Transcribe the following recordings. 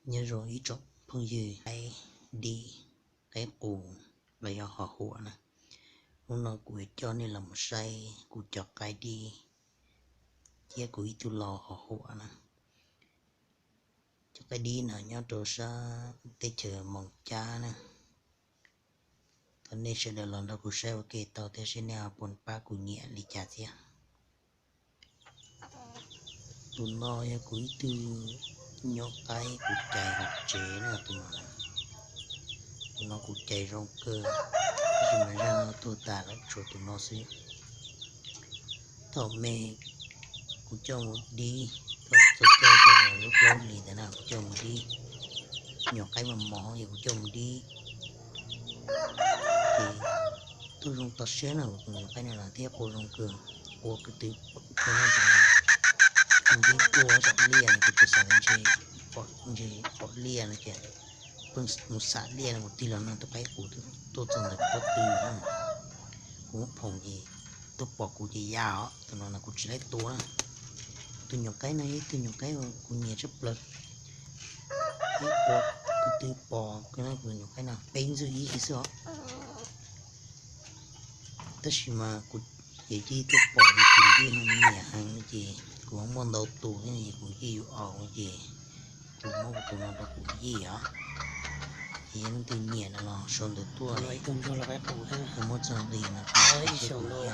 Nyob zoo ib tsoom phooj ywg qaib dib, qaib qus los yog hos huam na. Hnub no kuv yuav coj nej los mus saib kuv cov qaib dib thiab kuv ib tug lau hos huam na. Cov qaib dib no nyob rau sab teb chaws Moos Cab na. Thov nej sawv daws los nrog kuv saib ua ke tau thiab seb nej ho puas pab kuv nyiam li cas thiab. Tus no yog kuv ib tug nyuam qaib kuv cais hauv tsev na tus no. Tus no kuv cais zoo kawg, tab sis mas zaj no tuag tas lawm tshuav tus no xwb. Thaum me kuv coj mus dib, thaum txog caij thaum lub plaub hlis ntawd na kuv coj mus dib, nyuam qaib mos mos yog kuv coj mus dib, ces tuaj zoo tau siab na, kuv tus nyuam qaib no na thiab qua zoo kawg, qua kwv tw, mus dib qua saum liaj no kuv tsuas xav tias ntshe pom, ntshe pom liaj no ces pheej mus xam liaj no kuv tig los no tus qaib qus tuaj txog ntawm pob tw na, kuv muab phoom ces tuaj pom kuv ces ya os, tus no na kuv tsis laib tua na. Tus nyuam qaib no yog ib tug nyuam qaib kuv nyiam tshaj plaws, ib qua kwv tw pom kuv tus nyuam qaib no peb ntxwg ib xwb os. Tab sis mas kuv ces cia tuaj pom ces kuv yeej nyiam heev ces kuv muaj ntau tus thiab ces kuv yeej yuav aus ces kuv muab kuv tus no rau kuv yeej os. Ces yog leej twg nyiam no los sau ntawv tuaj, kuv muab txog nqi no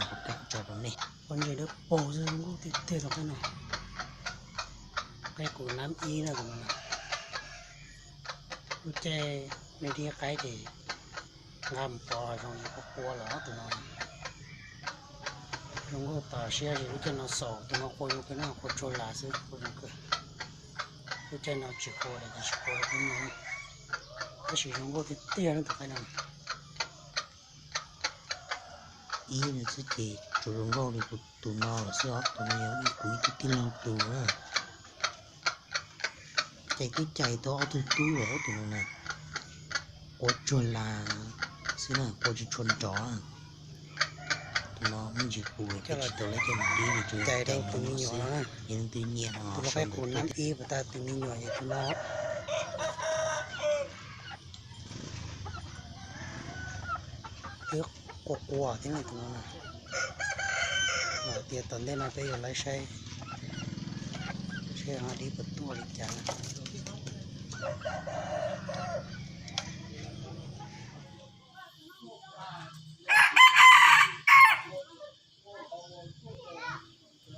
kuv kam tso rau nej. Pob ntseg dawb paug xwb, zoo nkauj tiag tiag tus qaib no. Qaib qus nab ib na tus no na. Lub caij nej dib qaib ces nqa mus pov zoo li qua qua los tus no. Zoo nkauj tas siab ces lub caij no xaus tus no qua zoo kawg na, qua tsuag las xwb qua zoo kawg. Lub caij no tsis qua lawm ces tsis qua li no, tab sis zoo nkauj tiag tiag na tus qaib no. Ib no xwb ces tsuas zoo nkauj li kuv tus no lawm xwb os, tus no yog kuv ib tug tij laug tus na. Cais twb cais tau ob tug tub lawm tus no na, qua tsuag las xwb na, qua tsis tshua nrov. Tus no me ntsis qus thiab tsis tau lawv coj mus dib li, tsuas cais tus me nyuam xwb. Yog leej twg nyiam no sau ntawv tuaj. Ib puas tag tus me nyuam yog tus no. Twb qua qua thiab na tus no na. Hais tias tom ntej no peb yuav lawv saib, saib ho dib puas tuaj li cas na.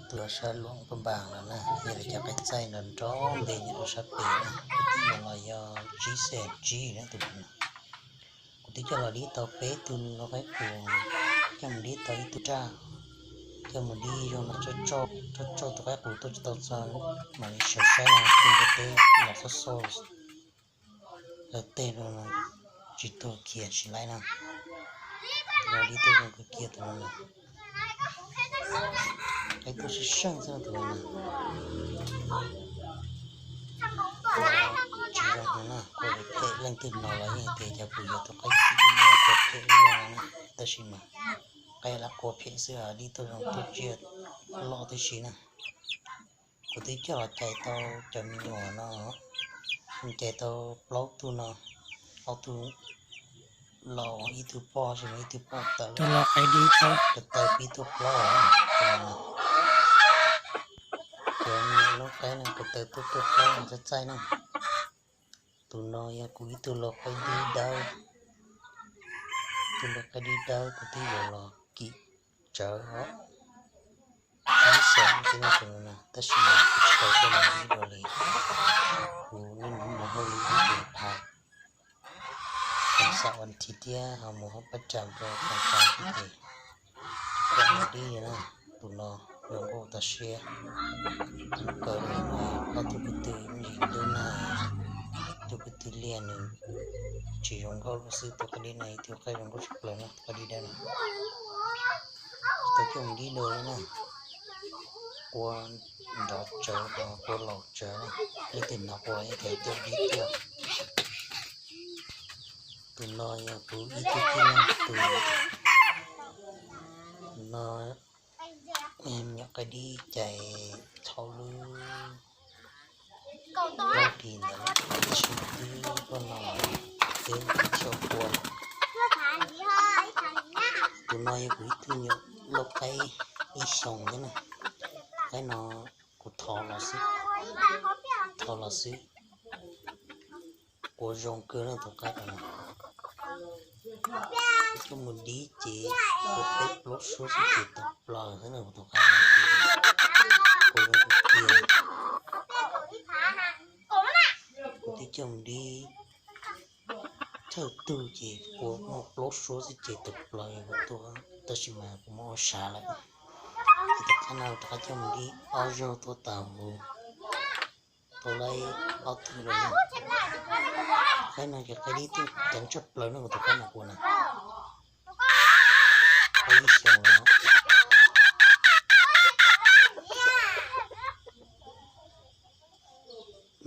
Tus sab luam paj npas no na, yog li cov qaib txaij nrov nrov npe nyob rau sab pem na, kuv twb los yog tsib xees tsib na tus no. Kuv twb coj los dib tau peb tug lau qaib qus, coj mus dib tau ib tug raj, coj mus dib zoo no tsauj tsauj tus qaib qus tuaj tsis tau txog, mam li sawv saib no tug npua teb los xauj xauj lawv tej no tsis tuag khiav tsis laib na. Los dib tuaj zoo kawg kiag tus no na. Qaib tuaj sib seej xwb tus no na. Tsis zoo heev na, qua phem leej twg hnov los yeej hais tias cov kuv yuav tus qaib txi no qua phem ib yam no na. Tab sis mas qaib lab qua phem xwb, dib tuaj zoo tuaj tsiaj loj tib si na. Kuv twb coj los cais tau cov me nyuam no, cais tau plaub tug no, ob tug laus ib tug poj, ib tug poj tawm, tus lau qaib dib tau pib tuaj plaub. Cov me nyuam lau qaib no tus tawm tuaj tuaj plaub txaij txaij na. Tus no yog kuv ib tug lau qaib dib dawb, tus lau qaib dib dawb kuv twb yuav los kim tsawv os. Ib xees twb no tus no na, tab sis kuv tsis tau coj mus dib dua li, kuv niaj hnub mus hauj lwm ib ces pha, mus xam vas thiv thiab ho mus hauv pab tsam rau pab tsam thiab ces tsis kam mus dib li na. Tus no zoo nkauj tas siab, kaw li no ob tug ko tw me ntsis dub na, tus ko tw liaj nws tsis zoo nkauj lub xwb, tus qaib dib no ib tug qaib zoo nkauj tshaj plaws na, tus qaib dib dawb no. Tsis tau coj mus dib dua li na, qua nrov tsawv ho qua laus tsawv na, leej twg hnov qua yeej tias tuaj dib tuaj. Tus no yog kuv ib tug tij laug tus, tus no me nyuam qaib dib cais thaum lub plaub hlis ntawd na. Tab sis mas twb koj no twb tsis tshua qua. Tus no yog kuv ib tug nyuam lauj qaib ib xyoos thiab na. Qaib no kuv thov los xwb, thov los xwb. Qua zoo kawg na tus qaib no. Koj mus dib ces ua peb plaub suab xwb ces tawm plaws xwb na tus qaib no. Qua zoo kawg kiag. Kuv twb coj mus dib thawj tug ces ua muaj plaub suab xwb ces tawm plaws kuv tuaj, tab sis mas kuv muab ua sav lawm. Ces tus qaib no rov qab coj mus dib ob zaug tuaj tau, tau lawm ob tug lawm na. Qaib no ces qaib dib twb ceev tshaj plaws na kuv tus qaib no qua na. Qaib ib xyoos lawm.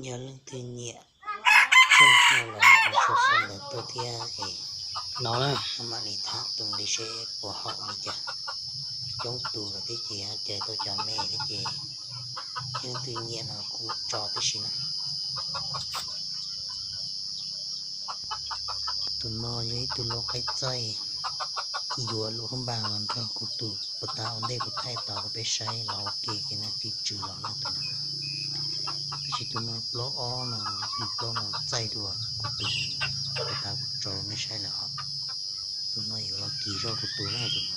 Yog leej twg nyiam txog no los sau sau ntawv tuaj thiab es no na, mam li tham tus li seb puas haum li cas. Coob tus lawm thiab ces cais tau cov me thiab ces yog leej twg nyiam no kuv tso tib si na. Tus no yog ib tug lau qaib txaij yuav lub hoob npas los nrog kuv tus puas tas ua ntej kuv thaij tau rau peb saib los ua ke ces nws twb tsw los no tus no. Tab sis tus no plaub ob no, tus plaub no txaij dua kuv tus puas tas kuv tso nej saib lawm os. Tus no yuav los kis zog kuv tus na tus no.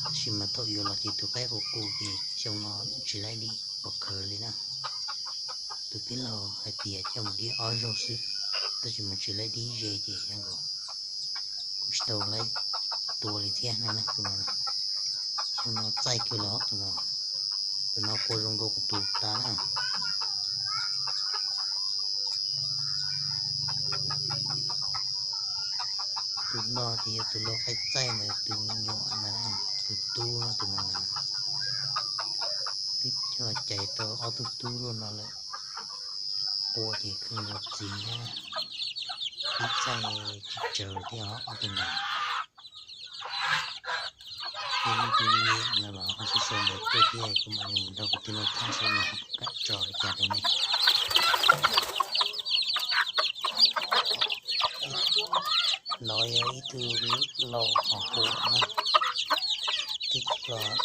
Tab sis mas thaum yuav los ces tus qaib qus qus ces xyoo no tsis laib dib pom khawv li na. Tus tij laug hais tias coj mus dib ob zaug xwb, tab sis mas tsis laib dib ze ces zoo nkaus kuv tsis tau laib tua li thiab na tus no. Xyoo no txaij kawg los tus no, tus no qua zoo nkaus kuv tus tas na. Tus no ces yog tus lau qaib txaij ntawd tus me nyuam ntawd, tus tub no tus no na. Twb cais tau ob tug tub luaj no lawm, qua ces kheej nkaus txiv thiab, ib txaij tsis tsawg thiab os ob tug no. Yog leej twg nyiam no los ho sau sau ntawv tuaj thiab kuv mam li mus nrog kuv tij laug tham saib nws ho puas kam tso li cas rau nej. No yog ib tug lau hos huam na, twb los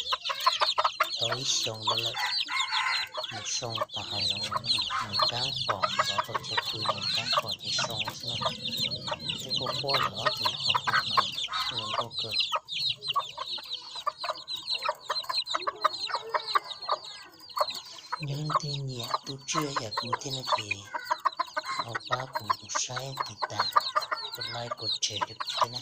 tau ib xyoos rau lawm, mus soo tas hais los mus kaab pom, zov tau chaw pw mus kaab pom ces soo xwb na. Twb quaj quaj lawm ob tug hos huam no, zoo nkauj kawg. Yog leej twg nyiam tus tsiaj yam kuv thiab no ces ho pab kuv saib tiv tas, kuv like, kuv share rau kuv thiab na.